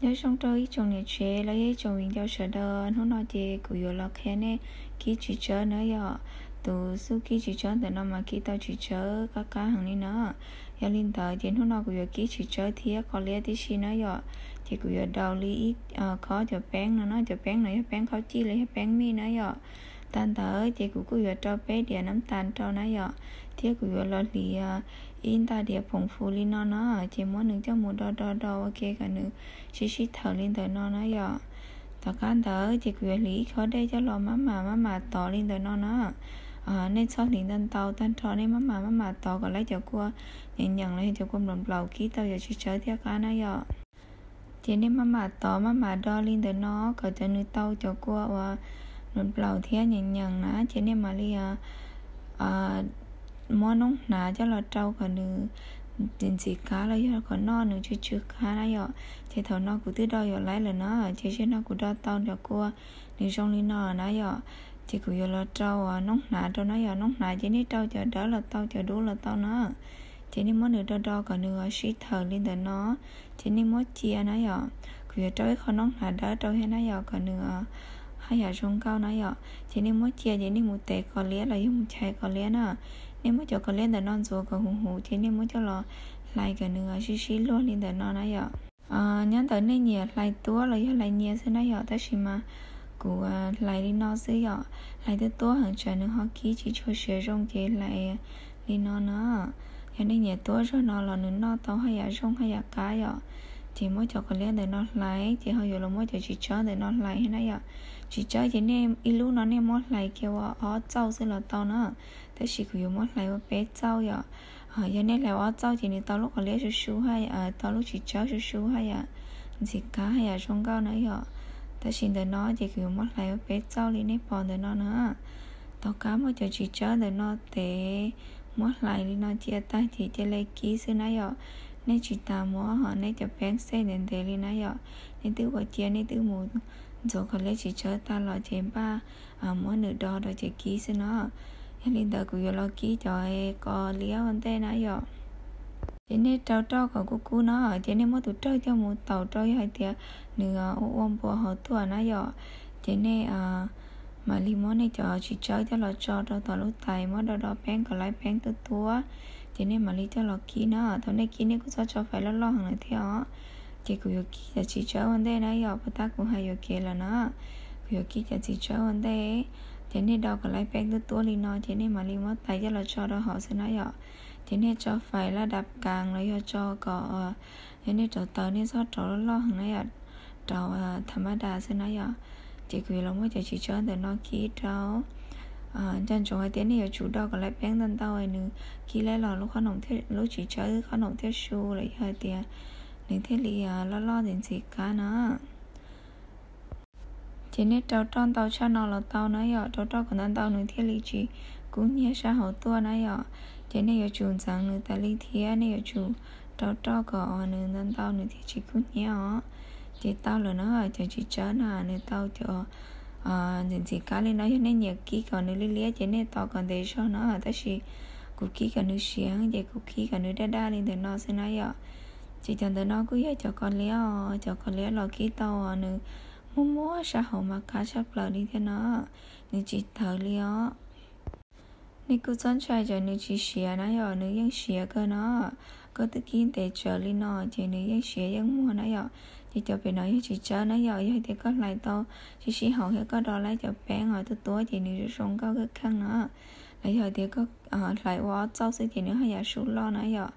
Nyob zoo rau ib tsoom niam tsev los yog ib tsoom viv ncaus sawv daws, hnub no ces kuv yuav los qhia nej kib txiv tsawb na yom. Tus xub kib txiv tsawb ntawm no mas kib tau txiv tsawb qab qab heev li na. Yog li ntawd ces hnub no kuv yuav kib txiv tsawb thiab qos liab tib si na yom. Ces kuv yuav daus li ib khob cov peeb no na, cov peeb no yog peeb khaub cij los yog peeb mij na yom. Tag ntawd ces kuv kuj yuav rau peb diav nab tas rau na yom, thiab kuv yuav los hliv ib nta diav phoom fus li no na, ces muab nws coj mus do do do ua ke kom nws sib sib thawm li ntawm no na yom. Tom qab ntawd ces kuv yuav hliv ib khob dej coj los maj mam maj mam tov li ntawm no na. Nej txhob hliv ntau ntau tag nrho, nej maj mam maj mam tov kom lawv cov kua nyeem nyeem los yog cov kua nplaum nplaum kib tau cov txiv tsawb thiaj qab na yom. Ces nej maj mam tov maj mam do li ntawm no kom cov nws tau cov kua uas nplaum nplaum thiab nyeem nyeem na, ces nej mam li muab noob hnav coj los rau kom nws ntxim ntxim qab los yog kom noj nws tsw tsw qab na yom. Ces thaum no kuv twb do yuav laib lawm na, ces zaum no kuv do tau cov kua nws zoo li no na yom. Ces kuv yuav los rau noob hnav rau na yom, noob hnav ces nej rau cov dawb los tau cov dub los tau na. Ces nej muab nws do do kom nws sib thawm li ntawm no, ces nej muab cia na yom. Kuv yuav rau ib qho noob hnav dawb rau thiab na yom kom nws haj yam zoo nkauj na yom. Ces nej muab cia ces nej mus tev qos liab los yog mus chais qos liab na. Nej muab cov qos liab ntawm no ntxuav kom huv huv ces nej muab coj los hlais kom nws sib sib luag li ntawm no na yom. Nyob ntawm nej nyiam hlais tuab los yog hlais nyias xwb na yom, tab sis mas kuv hlais li no xwb yom. Hlais tuab tuab heev tsam nws ho kib tsis tshua siav zoo ces hlais li no na. Yog nej nyiam tuab zog no los nws noj tau haj yam zoo haj yam qab yom. Ces muab cov qos liab ntawm no hlais ces ho yuav los muab cov txiv tsawb ntawm no hlais thiab na yom. Txiv tsawb ces nej ib lub no nej muab hlais kiag ua ob txauj xwb los tau na, tab sis kuv yuav muab hlais ua peb txauj yom. Yog nej hlais ua ob txauj ces nws tau lub qos liab su su, tau lub txiv tsawb su su haj yam ntxim qab haj yam zoo nkauj na yom. Tab sis ntawm no ces kuv yuav muab hlais ua peb txauj li nej pom ntawm no na. Tom qab muab cov txiv tsawb ntawm no tev, muab hlais li no cia tag ces cia li kib xwb na yom. Nej tsis tas muab ho nej cov peeb xej ntev ntev li na yom. Nej twb ua cia nej twb mus ntxuav qos liab txiv tsawb tag los ces npaj muab nws do rau ces kib xwb no. Yog li ntawd kuv yuav los kib cov qos liab ua ntej na yom. Ces nej rau roj kom kub kub no, ces nej muab tus rawg coj mus taum rau, yog hais tias nws ua ua npuas hauv tuaj na yom. Ces nej mam li muab nej cov txiv tsawb coj los tso rau tom lub tais, muab do do peeb kom laib peeb tuab tuab, ces nej mam li coj los kib na. Thaum nej kib nej kuj txhob tso fais loj loj heev lawm thiab os. Ces kuv yuav kib cov txiv tsawb ua ntej na yom, puas tab kuv hais yuam kev lawm na. Kuv yuav kib cov txiv tsawb ua ntej, ces nej do kom laib peeb tuab tuab li no ces nej mam li muab tais coj los tso rau hauv xwb na yom. Ces nej tso fais laj dab kas los yog tso kom, yog nej rauv taws nej txhob rauv loj loj heev na yom, rauv tham ma das xwb na yom. Ces kuv yuav los muab cov txiv tsawb ntawm no kib rau. Nco ntsoov hais tias nej yuav tsum do kom laib peeb ntau ntau nws kib laib los lub txiv tsawb qhob noom thiaj su los yog hais tias nws thiaj li loj loj ntxim ntxim qab na. Ces nej rau roj ntau tshaj no los tau na yom, rau roj kom ntau ntau nws thiaj li tsis kub hnyiab sab hauv tuaj na yom. Ces nej yuav tsum ntxeev nws tas li thiab nej yuav tsum rau roj kom nws ntau ntau nws thiaj tsis kub hnyiab os. Ces tau lawm na, cov txiv tsawb no nws tau cov ntxim ntxim qab li no. Yog nej nyiam kib kom nws liab liab ces nej tos kom ntev zog na, tab sis kuv kib kom nws siav ces kuv kib kom nws daj daj li ntawm no xwb na yom. Ces cov ntawm no kuj yog cov qos liab os, cov qos liab los kib tau nws muag muag sab hauv mas qab tshaj plaws li thiab no, nws tsis tawv li os. Nej kuj txhob ntshai cov nws tsis siav na yom, nws yeej siav kawg no. Koj twb kib ntev tsawv li no ces nws yeej siav yeej muag na yom. Ces cov pem no yog txiv tsawb na yom, yog hais tias koj hlais tau sib sib haum thiab koj do laib cov peeb tuab tuab ces nws zoo nkauj kawg kheej no. Los yog hais tias koj hlais ua ob txauj xwb ces nws haj yam su loj na yom.